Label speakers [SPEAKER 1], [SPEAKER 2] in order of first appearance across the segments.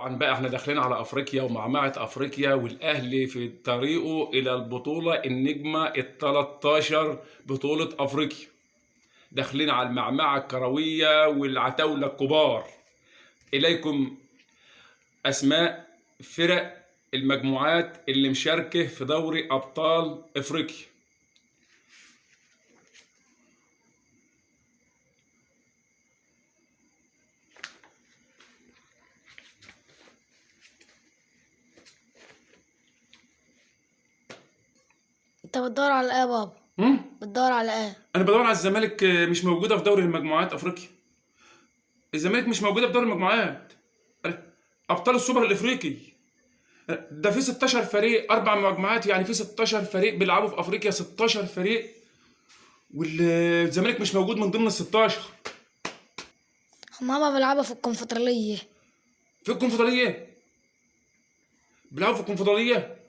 [SPEAKER 1] طبعا بقى احنا داخلين على افريقيا ومعمعة افريقيا، والاهلي في طريقه الى البطولة النجمة ال 13 بطولة افريقيا. داخلين على المعمعة الكروية والعتاولة الكبار. اليكم اسماء فرق المجموعات اللي مشاركة في دوري ابطال افريقيا.
[SPEAKER 2] انت بتدور على ايه يا بابا؟
[SPEAKER 1] مم؟
[SPEAKER 2] بتدور على ايه؟
[SPEAKER 1] انا بدور على الزمالك مش موجودة في دوري المجموعات افريقيا. الزمالك مش موجودة في دوري المجموعات. ابطال السوبر الافريقي ده في 16 فريق، اربع مجموعات، يعني في 16 فريق بيلعبوا في افريقيا، 16 فريق، والزمالك مش موجود من ضمن ال 16.
[SPEAKER 2] هما بيلعبوا في الكونفدرالية.
[SPEAKER 1] في الكونفدراليه بيلعبوا في الكونفدراليه،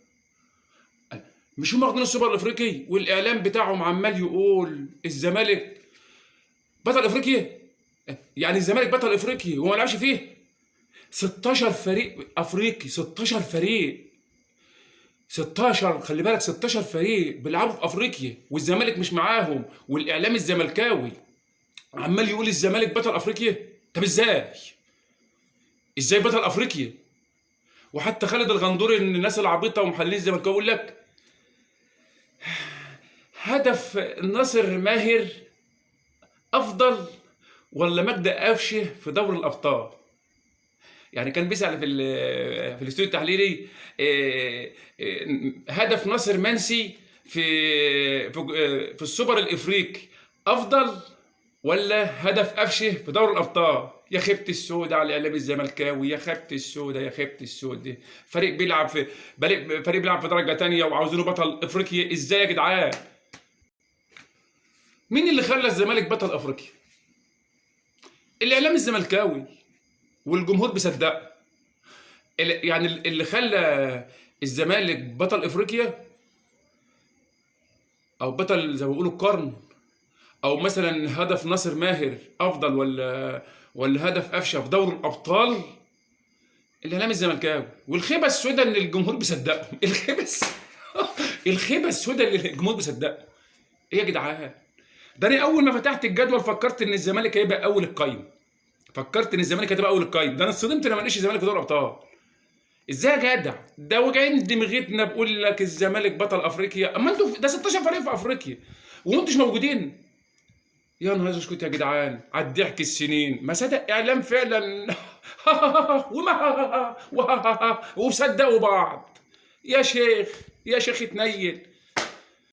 [SPEAKER 1] مش هم واخدين السوبر الافريقي؟ والاعلام بتاعهم عمال يقول الزمالك بطل افريقيا، يعني الزمالك بطل افريقي وما لعبش فيه. 16 فريق افريقي، 16 فريق، 16، خلي بالك، 16 فريق بيلعبوا في افريقيا والزمالك مش معاهم، والاعلام الزملكاوي عمال يقول الزمالك بطل افريقيا. طب ازاي؟ ازاي بطل افريقيا؟ وحتى خالد الغندور ان الناس العبيطه ومحللين الزملكاوي يقول لك هدف ناصر ماهر افضل ولا مجدي قفشه في دوري الابطال. يعني كان بيسأل في الاستوديو التحليلي، إيه، إيه، هدف ناصر منسي في السوبر الافريقي افضل ولا هدف قفشه في دوري الابطال؟ يا خيبه السودة على الاعلام الزملكاوي، يا خيبه السودة، يا خيبه السودة. فريق بيلعب في فريق بيلعب في درجه تانية وعاوزينه بطل افريقيا، ازاي يا جدعان؟ مين اللي خلى الزمالك بطل افريقيا؟ الاعلام الزملكاوي والجمهور بيصدقه. يعني اللي خلى الزمالك بطل افريقيا او بطل زي ما بيقولوا القرن، او مثلا هدف ناصر ماهر افضل ولا هدف قفشه في دوري الابطال، الاعلام الزملكاوي. والخيبه السوداء ان الجمهور بيصدقهم. الخيبه السوداء اللي الجمهور بيصدقهم. ايه يا جدعان؟ ده انا اول ما فتحت الجدول فكرت ان الزمالك هيبقى اول القايمة، فكرت ان الزمالك هتبقى اول القايمة. ده انا اتصدمت لما لقيتش الزمالك في دوري الابطال. ازاي يا جدع؟ ده وجعين دماغتنا بقول لك الزمالك بطل افريقيا، اما انتوا ده 16 فريق في افريقيا وانتوا مش موجودين. يا نهار اسود يا جدعان على الضحك السنين. ما صدق اعلام فعلا. وما وصدقوا بعض. يا شيخ، يا شيخ اتنيل.